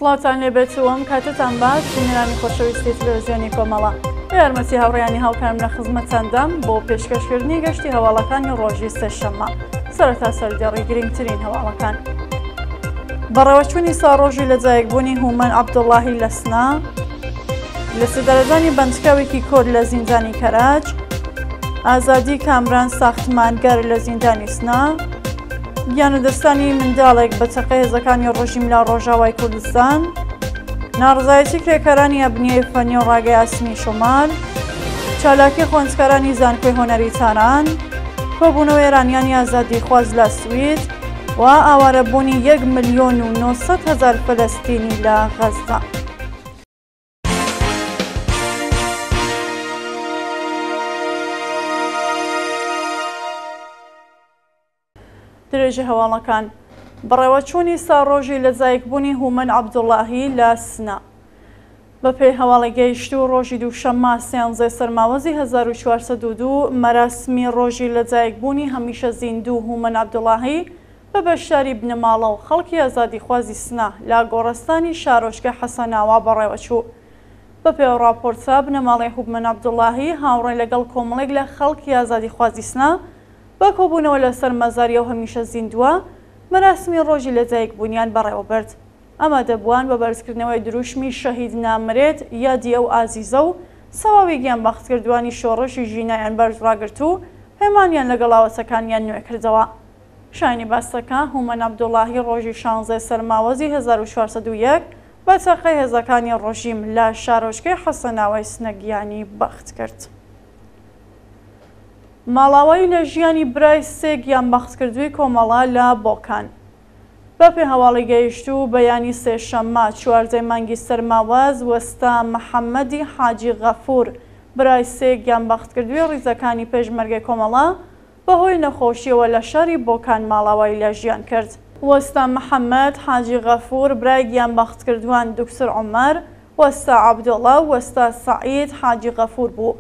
سڵاوتان لێبێت و ئەم کاتەتان باش بینەرانی خۆشەویستی تلویزیۆنی کۆمەڵە بە یارمەتی هاوڕێیانی هاوکارم لە خزمەتتاندام بۆ پێشکەشکردنی گەشتی هەواڵەکانی ڕۆژی سێشەممە سەرەتا سەردێڕی گرنگترین هەواڵەکان. بەڕێوەچوونی ساڕۆژی لەدایکبوونی هومەن عەبدوڵڵاهی لە سنە، لەسێدارەدانی بەندکراوێکی کورد لە زیندانی کەرەج، ئازادی کامران ساختمانگەر لە زیندانی سنە، گیانلەدەستدانی منداڵێک بە چەقە هێزەکانی ڕژیم لە ڕۆژاوای کوردستان، ناڕزایەتی کرێکارانی ئەبنیەی فەنی و ڕاگەی ئاسنی شۆمال، چالاکی خوێندکارانی زانکۆی هۆنەری تاران، کۆبوونەوەی ئێرانیانی ئازادیخواز لە سوید و ئاوارەبوونی 1,900,000 فەلەستینی لە غەززە. درێژەی هەواڵەکان. بەڕێوەچوونی ساڕۆژی لەدایکبوونی هومەن عەبدوڵاهی لە سنە. بەپێی هەواڵی گەیشتوو ڕۆژی دووشەممە سیانزەی سەرماوەزی 1402 مەراسمی ڕۆژی لەدایکبوونی هەمیشە زیندوو هومەن عەبدوڵاهی بە بەشداری بنەماڵە و خەڵکی ئازادیخوازی سنە لە گۆڕستانی شارۆچکەی حەسەناوا بەڕێوەچوو. بەپێی ئەو ڕاپۆرتە بنەماڵەی هومەن عەبدوڵاهی هاوڕێ لەگەڵ کۆمەڵێک لە خەڵکی ئازادیخوازی سنە بە کۆبوونەوە لەسەر مەزاری ئەو هەمیشە زیندووە، مەراسمی ڕۆژی لەدایکبوونیان بەڕێوەبرد. ئامادەبووان بە بەرزکردنەوەی دروشمی شەهید نامرێت یادی ئەو ئازیزە و سەواوی گیانبەختکردووانی شۆڕشی ژینایان بەرز ڕاگرت و پەیمانیان لەگەڵ ئاواتەکانیان نوێ کردەوە. شایانی باسە کە هومەن عەبدوڵاهی ڕۆژی شانزەی سەرماوەزی 1401 بە تەقەی هێزەکانی ڕژیم لە شارۆچکەی حەسەناوای سنە گیانی بەخت کرد. ماڵاوایی لە ژیانی برای سێ گیانبەختکردووی کۆمەڵە لە بۆکان. بەپێ هەواڵی گەیشتوو بەیانی سێشەممە چواردەی مانگی سەرماوەز وەستا محەممەدی حاجی غەفوور برای سێ گیانبەختکردووی ڕیزەکانی پێشمەرگەی کۆمەڵە بەهۆی نەخۆشییەوە لە شاری بۆکان ماڵاوایی لە ژیان کرد. وەستا محەممەد حاجی غەفوور برای گیانبەختکردووان دوکتور عومەر، وەستا عەبدوڵا و وەستا سەعید حاجی غەفوور بوو.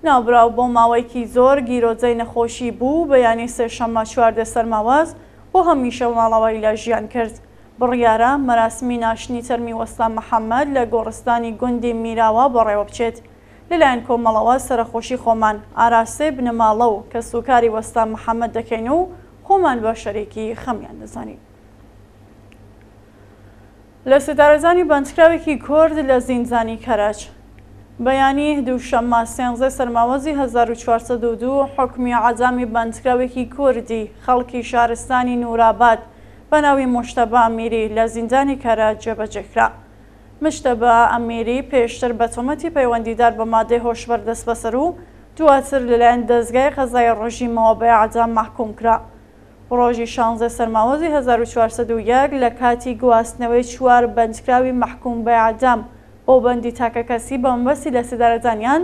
ناوبراو بۆ ماوەیەکی زۆر گیرۆدەی نەخۆشی بوو و بەیانی سێشەممە 14 سەرماوەز بۆ هەمیشە ماڵاوایی لە ژیان کرد. بڕیارە مەراسمی ناشتنی تەرمی وەستا محەمەد لە گۆڕستانی گوندی میراوا بەڕێوەبچێت. لەلایەن کۆمەڵەوە سەرەخۆشی خۆمان ئاراستەی بنەماڵە و کەسوکاری وەستا محەمەد دەکەین و خۆمان بە شەریکی خەمیان دەزانین. لەسێدارەدانی بەندکراوێکی کورد لە زیندانی کەرەج. بەیانی دووشەممە سێنزەی سەرماوەزی 1402 حوکمی عەدامی بەندکراوێکی کوردی خەڵکی شارستانی نووراباد بە ناوی موجتەبا ئەمیری لە زیندانی کەرەج جێبەجێ کرا. مجتەبا ئەمیری پێشتر بە تۆمەتی پەیوەندیدار بە مادەی هۆشبەر دەستبەسەر و دواتر لەلایەن دەزگای قەزایی ڕژیمەوە بە ئێعدام مەحکووم کرا. ڕۆژی شانزە سەرماوەزی 1401 لە کاتی گواستنەوەی چوار بەندکراوی مەحکووم بە ئێعدام بۆ بەندی تاکەکەسی بە مەبەستی لەسێدارەدانیان،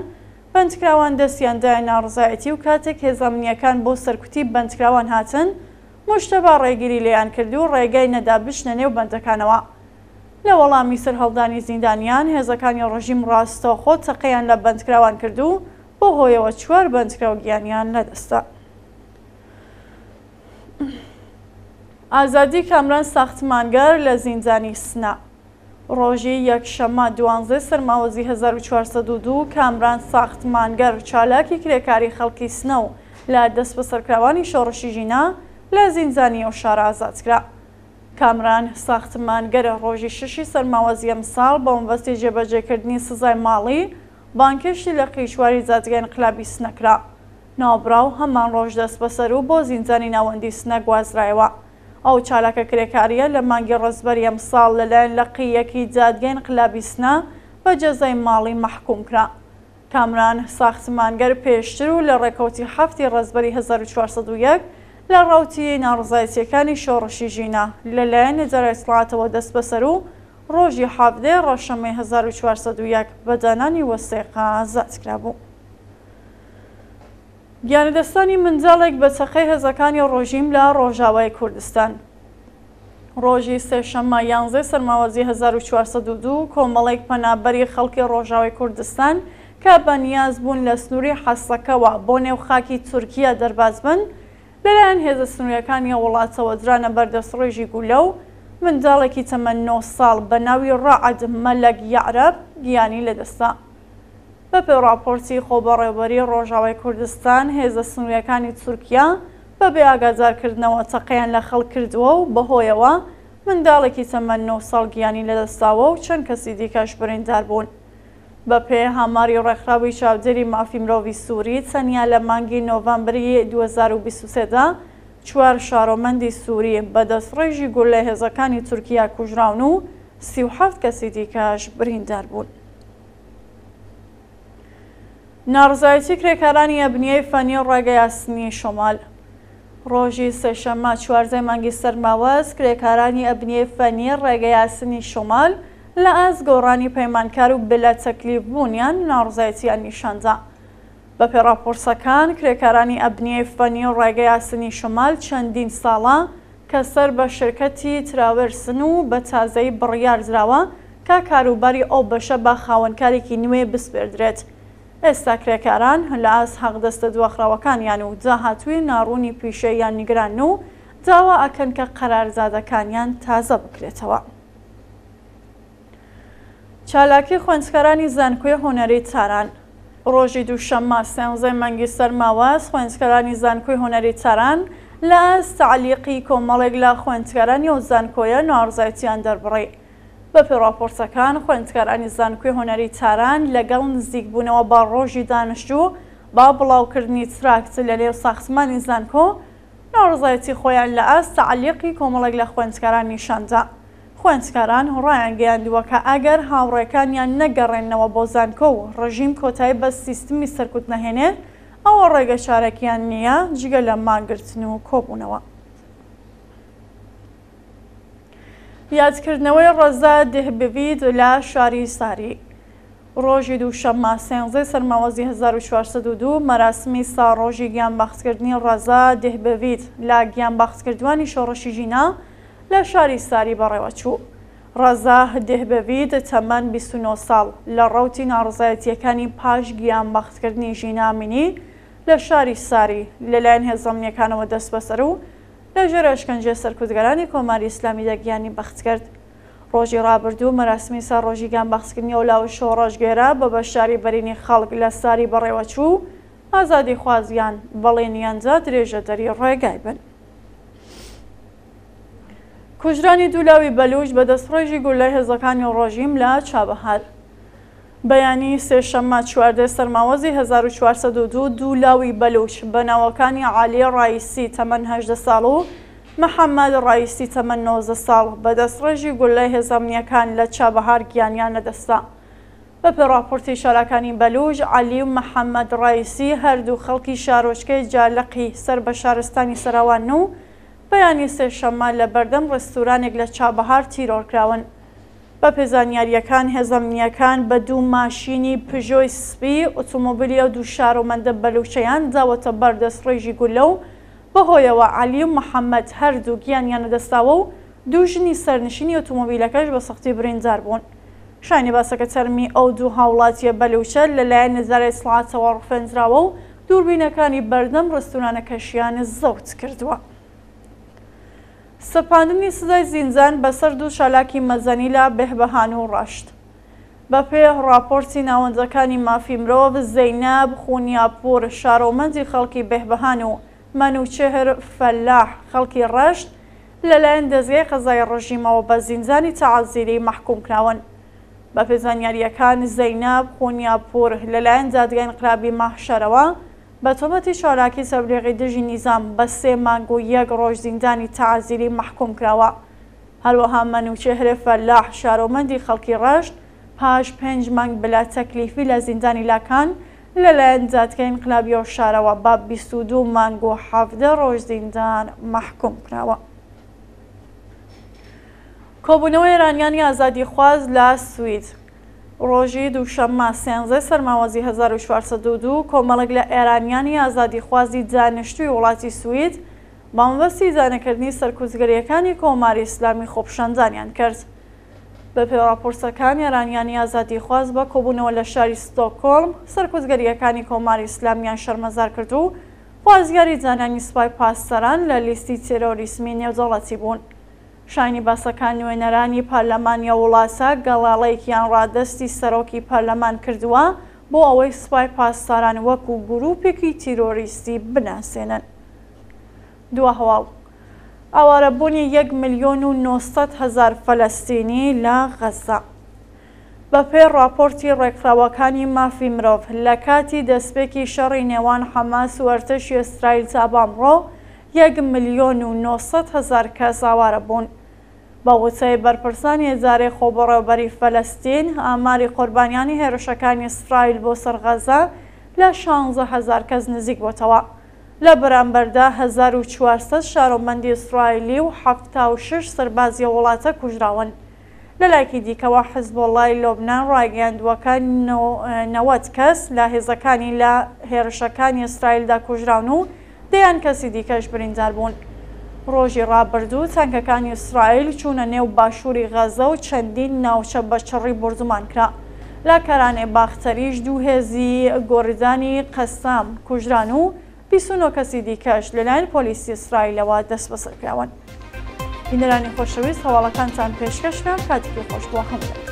بەندکراوان دەستیان دایە ناڕەزایەتی و کاتێک هێزە ئەمنییەکان بۆ سەرکوتی بەندکراوان هاتن، موجتەبا ڕێگری لێیان کرد و ڕێگای نەدا بچنە نێو بەندەکانەوە. لە وەڵامی سەرهەڵدانی زیندانیان، هێزەکانی ڕژیم ڕاستەوخۆ تەقەیان لە بەندکراوان کرد و بەو هۆیەوە چوار بەندکراو گیانیان لەدەستدا. ئازادی کامران ساختمانگەر لە زیندانی سنە. ڕۆژی یەکشەممە دوانزەی سەرماوەزی 1402 کامران ساختمانگەر چالاکی کرێکاری خەڵکی سنە و لە دەستبەسەرکراوانی شۆڕشی ژینا لە زیندانی ئەو شارە ئازاد کرا. کامران ساختمانگەر ڕۆژی شەشی سەرماوەزی ئەمساڵ بە مەبەستی جێبەجێکردنی سزای ماڵی بانگهێشتی لقی چواری دادگای ئینقلابی سنە کرا. ناوبراو هەمان ڕۆژ دەستبەسەر و بۆ زیندانی ناوەندی سنە گوازرایەوە. ئەو چالاکە کرێکارییە لە مانگی ڕەزبەری ئەمساڵ لەلایەن لقی یەکی دادگای ئینقلابی سنە بە جەزای ماڵی مەحکووم کرا. کامران ساختمانگەر پێشتر و لە ڕێکەوتی حەفتی ڕەزبەری 1401 لە ڕەوتی ناڕەزایەتییەکانی شۆڕشی ژینا لەلایەن ئیدارەی ئیتڵاعاتەوە دەستبەسەر و ڕۆژی حەڤدەی ڕەشەمەی 1401 بە دانانی وەسێقە ئازاد کرابوو. گیانلەدەستدانی منداڵێک بە چەقەی هێزەکانی ڕۆژیم لە ڕۆژاوای کوردستان. ڕۆژی سێشەممە یانزەی سەرماوەزی 1402 کۆمەڵێک پەنابەری خەڵکی ڕۆژاوای کوردستان کە بە نیاز بوون لە سنووری حەسەکەوە بۆ نێو خاکی تورکیا دەرباز بن لەلایەن هێزە سنووریەکانی ئەو وڵاتەوە درانە بەر دەستڕێژی گولە و منداڵێکی تەمەن نۆ ساڵ بە ناوی ڕەعد مەلەک یەعرەب گیانی لەدەستدا. بەپێی ڕاپۆرتی خۆبەڕێوەبەریی ڕۆژاوای کوردستان، هێزە سنوورییەکانی تورکیا بەبێ ئاگادارکردنەوە تەقەیان لە خەڵک کردووە و بەهۆیەوە منداڵێکی تەمەن نۆ ساڵ گیانی لەدەستداوە و چەند کەسی دیکەش بریندار بوون. بەپێی ئاماری ڕێکخراوی چاودێری مافی مرۆڤی سووری، تەنیا لە مانگی نۆڤەمبری 2023 دا چوار شارۆمەندی سووری بە دەستڕێژی گوللەی هێزەکانی تورکیا کوژراون و 37 کەسی دیکەش بریندار بوون. ناڕەزایەتی کرێکارانی ئەبنیەی فەنی ڕێگەی ئاسنی شۆمال. ڕۆژی سێشەممە چوارزای مانگی سەرماوەز کرێکارانی ئەبنیەی فەنی ڕێگەی ئاسنی شۆمال لە ئاست گۆڕانی پەیمانکار و بلا تەکلیف بوونیان ناڕەزایەتیان نیشاندا. بەپێی ڕاپۆرتەکان کرێکارانی ئەبنیەی فەنی ڕێگەی ئاسنی شۆمال چەندین ساڵە کە سەر بە شرکەتی تراوێرسن و بە تازەیی بڕیار دراوە کە کاروباری ئەو بەشە بە خاوەنکارێکی نوێ بسپێردرێت. ئێستا کرێکاران لە ئاست حەقدەستە دواخراوەکانیان و داهاتووی ناڕوونی پیشەییان نیگرانن و داوا ئەکەن کە قەرارزادەکانیان تازە بکرێتەوە. چالاکی خوێندکارانی زانکۆی هونەری تاران. ڕۆژی دووشەممە سێنزەی مانگی سەرماوەز خوێندکارانی زانکۆی هونەری تاران لە ئاست تەعلیقی کۆمەڵێک لە خوێندکارانی ئەو زانکۆیە ناڕزایەتیان دەربڕی. بەپێی ڕاپۆرتەکان خوێندکارانی زانکۆی هونەری تاران لەگەڵ نزیکبوونەوە بە ڕۆژی دانشجوو بە بڵاوکردنی تراکت لەنێو ساختمانی زانکۆ ناڕزایەتی خۆیان لە ئاست تەعلیقی کۆمەڵێک لە خوێندکاران نیشاندا. خوێندکاران ڕایانگەیاندووە کە ئەگەر هاوڕێکانیان نەگەڕێننەوە بۆ زانکۆ و ڕژیم کۆتایی بە سیستمی سەرکوت نەهێنێت، ئەوە ڕێگەچارەکیان نییە جگە لە مانگرتن و کۆبوونەوە. یادکردنەوەی ڕەزا دهبڤید لە شاری ساری. ڕۆژی دووشەممە سێنزەی سەرماوەزی 1402 مەراسمی ساڕۆژی گیانبەختکردنی ڕەزا دهبڤید لە گیانبەختکردوانی شۆڕشی ژینا لە شاری ساری بەڕێوەچوو. ڕەزا دهبڤید تەمەن 29 ساڵ لە ڕەوتی ناڕەزایەتییەکانی پاش گیانبەختکردنی ژینا ئەمینی لە شاری ساری لەلایەن هێزە ئەمنییەکانەوە دەستبەسەر و لەژێر ئەشکەنجەی سەرکوتگەرانی کۆماری ئیسلامیدا گیانی بەخت کرد. ڕۆژی ڕابردوو مەراسمی ساڵڕۆژی گیانبەختکردنی ئەو لاوە شۆڕشگێرە بە بەشداری بەرینی خەڵک لە ساری بەڕێوەچوو و ئازادیخوازیان بەڵێنیان دا درێژەدەری ڕێگای بن. کوژرانی دوو لاوی بەلووچ بە دەستڕێژی گوللەی هێزەکانی ڕۆژیم لە چابەهار. بەیانی سێشەممە 14 سەرماوەزی 1402 دوو لاوی بەلووچ بە ناوەکانی عەلی ڕایسی تەمەن 18 ساڵ و محەممەد ڕایسی تەمەن 19 ساڵ بە دەستڕێژی گوللەی هێزە ئەمنییەکان لە چابەهار گیانیان لەدەستدا. بەپێی ڕاپۆرتی چالاکانی بەلووچ، عەلی و محەممەد ڕایسی هەردوو خەڵکی شارۆچکەی جالەقی سەر بە شارستانی سەراوانن و بەیانی سێشەممە لە بەردەم ڕێستورانێک لە چابەهار تیرۆرکراون. بەپێی زانیارییەکان، هێزە ئەمنییەکان بە دوو ماشینی پژۆی سپی ئۆتۆمۆبیلی ئەو دوو شارۆمەندە بەلووچەیان داوەتە بەر دەستڕێژی گوللە و بەهۆیەوە عەلی و محەممەد هەردوو گیانیان لەدەستداوە و دوو ژنی سەرنشینی ئۆتۆمۆبیلەکەش بە سەختی بریندار بوون. شایانی باسە کە تەرمی ئەو دوو هاوڵاتییە بەلووچە لەلایەن ئیدارەی ئیتڵاعاتەوە ڕفێندراوە و دووربینەکانی بەردەم ڕێستورانەکەشیان زەوت کردووە. سەپاندنی سزای زیندان بەسەر دوو چالاکی مەدەنی لە بێهبەهان و ڕەشت. بەپێ ڕاپۆرتی ناوەندەکانی مافی مرۆڤ، زەینەب خونیاپوور شارۆمەندی خەڵکی بێهبەهان و مەنوچێهر فەلاح خەڵکی ڕەشت لەلایەن دەزگای قەزایی ڕژیمەوە بە زیندانی تەعزیری مەحکوم کراون. بەپێ زانیارییەکان زەینەب خونیاپوور لەلایەن دادگای ئینقلابی ماهشەرەوە بە تۆمەتی چالاکی تەبلیغی دژی نیزام بە سێ مانگ و یەک ڕۆژ زیندانی تەعزیری مەحکوم کراوە. هەروەها مەنوچێهر فەلاح شارۆمەندی خەڵکی ڕەشت پاش پێنج مانگ بلا تەکلیفی لە زیندانی لاکان لەلایەن دادگای ئینقلابی ئەو شارەوە بە 22 مانگ و 17 ڕۆژ زیندان مەحکوم کراوە. کۆبوونەوەی ئێرانیانی ئازادیخواز لە سوید. ڕۆژی دووشەممە سێنزەی سەرماوەزی 1402 کۆمەڵێک لە ئێرانیانی ئازادیخوازی دانیشتووی وڵاتی سوید بە مەبەستی ئیدانەکردنی سەرکوتگەرییەکانی کۆماری ئیسلامی خۆپیشاندانیان کرد. بەپێی ڕاپۆرتەکان ئێرانیانی ئازادیخواز بە کۆبوونەوە لە شاری ستۆکهۆڵم سەرکوتگەرییەکانی کۆماری ئیسلامیان شەرمەزار کرد و خوازیاری دانانی سوپای پاسداران لە لیستی تێرۆریسمی نێودەوڵەتی بوون. شایانی باسە کە نوێنەرانی پەرلەمانی ئەو وڵاتە گەڵاڵەیەکیان ڕادەستی سەرۆکی پەرلەمان کردووە بۆ ئەوەی سوپای پاسداران وەکو گروپێکی تیرۆریستی بناسێنن. دوا هەواڵ، ئاوارەبوونی یەک ملیۆن و 900 هەزار فەلەستینی لە غەززە. بەپێی ڕاپۆرتی ڕێکخراوەکانی مافی مرۆڤ، لە کاتی دەستپێکی شەڕی نێوان حەماس و ئەرتەشی ئیسرائیل تا بە ئەمڕۆ، یەک ملیۆن و 900 هەزار کەس ئاوارە بوون. بە وتەی بەرپرسانی ئیدارەی خۆبەڕێوەبەری فەلەستین، ئاماری قوربانیانی هێرشەکانی ئیسرائیل بۆ سەر غەزە لە 16 هەزار کەس نزیک بۆتەوە. لە بەرامبەردا 1400 شارۆمەندی ئیسرائیلی و 76 سەربازی ئەو وڵاتە کوژراون. لەلایەکی دیکەوە حزبوڵڵای لوبنان ڕایگەیاندووە کە 90 کەس لە هێزەکانی لە هێرشەکانی ئیسرائیلدا کوژراون و دەیان کەسی دیکەش بریندار بوون. ڕۆژی ڕابردوو تانکەکانی ئیسرائیل چوونە نێو باشووری غەزە و چەندین ناوچە بە چڕی بۆردومان کرا. لە کەرانەی باختەریش دوو هێزی گۆردانی قەسام کوژران و 29 کەسی دیکەش لەلایەن پۆلیسی ئیسرائیلەوە دەستبەسەرکراون. بینەرانی خۆشەویست هەواڵەکانتان پێشکەش کرا، کاتێکی خۆش بۆ هەموو لایەک.